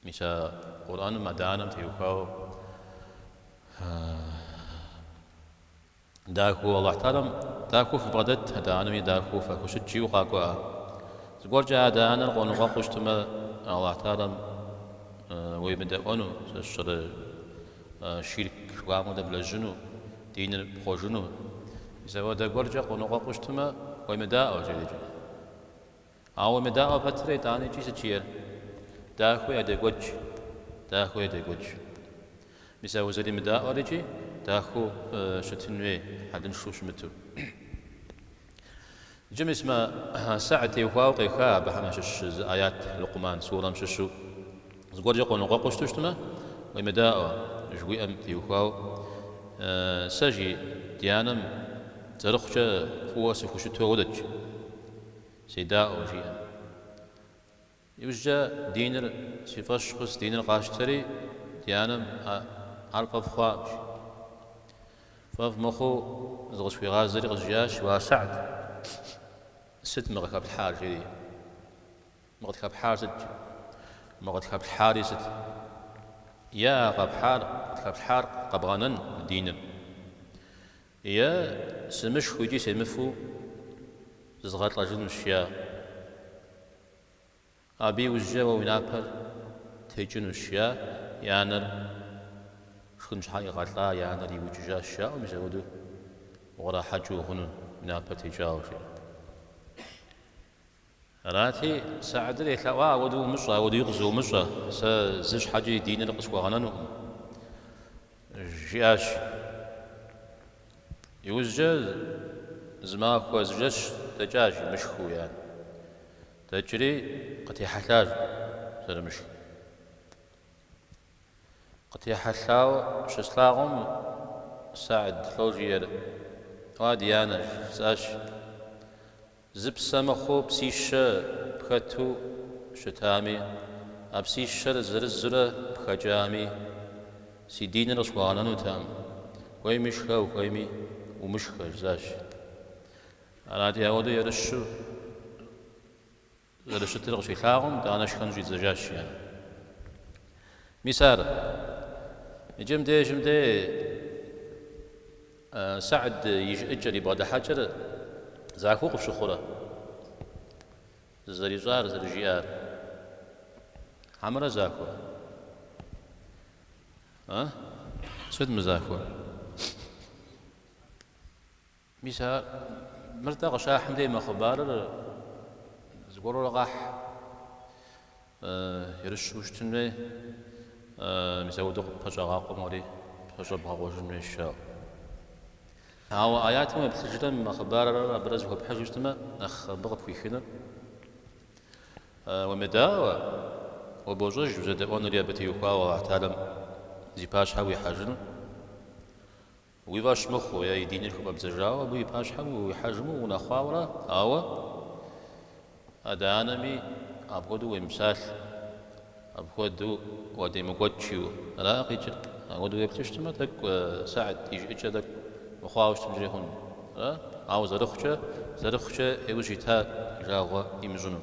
Мис а Къурӏэным адэ-анэм теухуауэ дахэу Алыхь Тэхьэлам дахэу фыбгъэдэт, адэ-анэми дахэу фахущыт жиӏэу къакӏуэӏэ. Зыгуэркӏэ адэ-анэр къоныкъуэкъуу щытмэ, Алыхь Тэхьэлам уемыдэӏуэну, сэ сщӏэрэ ширк жыхуаӏэм хуэдэ блэжьыну, диныр пхъуэжыну. Мис апхуэдэ гуэркӏэ къоныкъуэкъуу щытмэ, уемыдаӏуэ жери. Ауэ уемыдаӏуэ пэтрэ итӏанэ икӏи сыт жиӏэр? Дахэу ядекӏуэкӏ, дахэу ядекӏуэкӏ. Мис а узэремыдаӏуэр икӏи дахэу щытын хуей, хьэлыншэу щымыту. Иджы мис мы Сэгьд теухуауэ къеха абыхэм ящыщ зы аят Лукъман сурэм щыщу зыгуэркӏэ къоныкъуэкъуу щыту щытмэ, уемыдаӏуэ жыхуиӏэм теухуауэ сэ жи ди анэм зэрыхъукӏэ фӏыуэ сыхущыту ауэдэт. Седаӏуэу жиӏэм. Иужькӏэ диныр си фӏэщ хъус, диныр къасщтэри, ди анэм ар фӏэфӏ хъуакъым, жи. Фӏэфӏ мыхъуу зыкъысхуигъазэри къызжиӏащ, Уа Сэгьд, сыт мы къыхэплъхьар, жери. Мы къытхэплъхьар сыт? Мы къытхэплъхьари сыт? Е а къэпхьар, къытхэплъхьар къэбгъэнэн мы диныр? Е сымышхыу икӏи семыфэу зызгъэлӏэжынущ, жиӏа. Абы иужькӏэ уэ уи напэр текӏынущ, жиӏа, и анэр шхын щхьэ игъэлӏа, и анэр иукӏыжащ, жаӏэу мис апхуэдэу укърахьэкӏыу ухъуну, уи напэр текӏауэ, жиӏа. Арати, Сэгьдыр елъэӏуа, ауэдэу умыщӏэ, ауэдэуи къызумыщӏэ, сэ зы щхьэкӏи диныр къысхуэгъэнэнукъым, жиӏащ. Иужькӏэ зы махуэ, зы жэщ дэкӏащ, мышхыу и анэр. Дэкӏри къытехьэлъащ зэрымышхыр. Къытехьэлъауэ щыслъагъум, Сэгьд лӏо жиӏэр, Уа, ди анэ, жысӏащ. Зы псэ мыхъуу псищэ пхэту щытами, а псищэр зырызурэ пхэкӏами, си диныр къысхуэгъэнэнутэкъым. Ухуейми шхэ, ухуейми умышхэ, жысӏащ. Арати, ауэдэу ерыщу зэрыщытыр къыщилъагъум, итӏанэ шхэн щӏидзэжащ, жиӏэ. Мис ар. Иджы мыбдежым де Сэгьд и жыӏэкӏэр, и бгъэдыхьэкӏэр захуэу къыфщыхъурэ? Зызэрищӏар, зэрыжиӏар. Хьэмэрэ захуэ? А? Сыт мызахуэр? Мис ар, мыр-тӏэ къыщахьым дей мы хъыбарыр зыгуэрурэ къахь ерыщу щытын хуей, мис ауэдэу къыппэщӏагъакъуэм уэри пэщӏэбгъэкъуэжын хуейщ, жаӏэу. Ауэ аятым уеплъыжрэ мы хъыбарыр абырэ зэхуэпхьыжу щытмэ, нэхъ абы къыпхуихынур уемыдаӏуэ, уэ бощӏэж узэдэӏуэнури абы теухуауэ Алыхь Тэхьэлам зи пащхьэ уихьэжыну. Уи фӏэщ мыхъуу е и диныр хыфӏэбдзэжауэ абы и пащхьэм уихьэжмэ уунэхъуауэра, ауэ адэ-анэми апхуэдэу уемыпсалъ, апхуэдэу уадемыкӏуэкӏ жиӏэу ара къикӏыр. Апхуэдэу уеплъу щытмэ, тӏэкӏу Сэгьд и жыӏэкӏэ тӏэкӏу мыхъуауэ щытынкӏэри хъун, ара? Ауэ зэрыхъукӏэ, зэрыхъукӏэ иужь ита жагъуэ имыщӏыну.